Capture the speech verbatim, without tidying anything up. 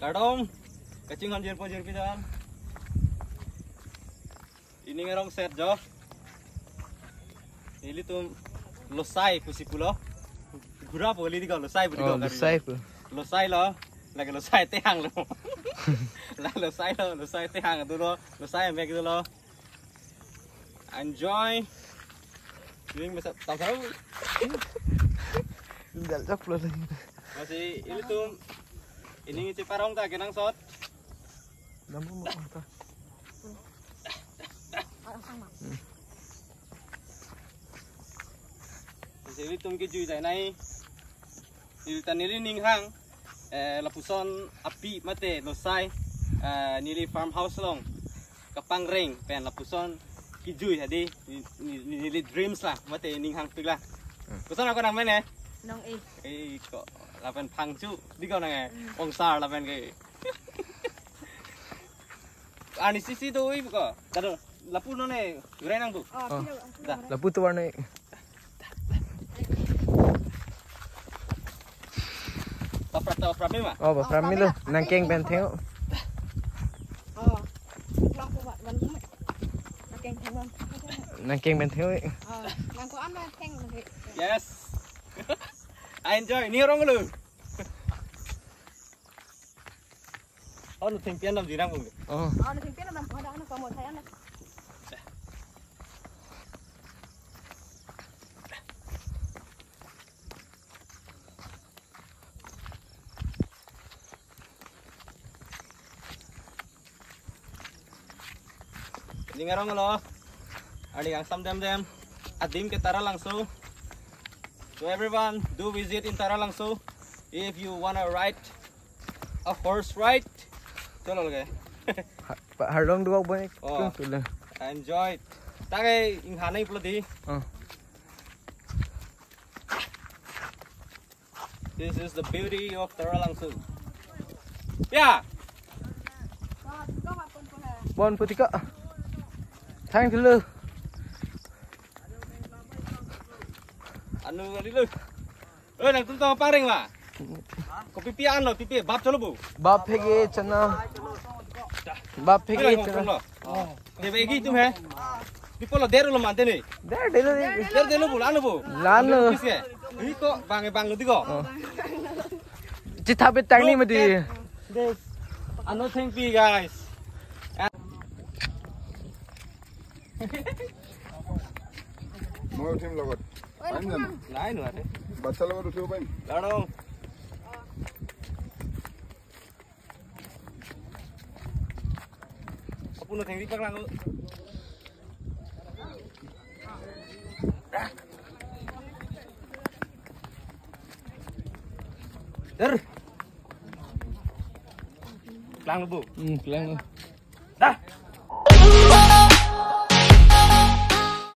Kardom, kachinghon jirpo jirpi jan. Ining arong set jo. Ilitum losai pusi pulo. Gura po ili diko losai pu diko. Oh, kari losai pu. Losai lo. Lake losai tehang lo. La losai lo, losai tehang dolo, losai mek dolo. Enjoy. Doing masa tahu. Jal jap lo lagi. Masih ilitum ining cheparong ta kenangsot. Namu mo ta. Masih ilitum kejui dai nai. Neli ta neli ninghang, eh, lapuson api mate losai, eh, neli farmhouse along kapangreng pen lapuson kejui hadi ni-, ni-, ni-, neli dreams la mate ninghangpik la. Hmm. Koson ako nang mene? Nong eh. Eh, ko lapen phangchu diko nang eh. Hmm. Ongsar lapen ke. Ani sisi do oi ko. Tado lapu none urai nang bu. Oh, oh. Pilo, pilo. Da. Lapu tu warna. Bapra ta bapra mima. Oh, bapra milo. Nangkeng pen theng. Oh. Lang ko wan. Nangkeng theng wan. Nangkeng pen theng. Oh, nang ko an nangkeng lagi. Yes. I enjoy. Ni rong lu. Oh, nu thengpian dam jirang bung. Oh. Oh, nu thengpian dam, ada anak kamu saya anak. Ining arong lo. Arni kangsam dem dem. Adim ke Taralangso. So everyone, do visit in Taralangso. If you wanna ride a horse ride, chalo lage. Ha-, pa-, harlong dua boy. Oh. Kung sula. Enjoy. Tage inghanai pulo di. Oh. This is the beauty of Taralangso. Yeah. Bon putika. Thank you. Anu kali lu. Eh, nangtum ta pareng ma. Kopi pi an lo, pi pi bap chalo bu. Bap phege chana. Bap phege chana. Lo. Te begi tum he. Pipo lo der lo mante ni. Der delo ni. Der delo bu, lano bu. Lano. Kiske. Ni ko bang bang lo diko. Oh. Chitha betang ni mati. Ano thengpi guys. মই উঠিম লগত। পাৰিম জানো? নাই, নোৱাৰে। বাচ্ছাৰ লগত উঠিব পাৰিম? জানো। Apun lo thengri paklang lo. Der. Klang lo bu. Hmm, klang lo. Dah.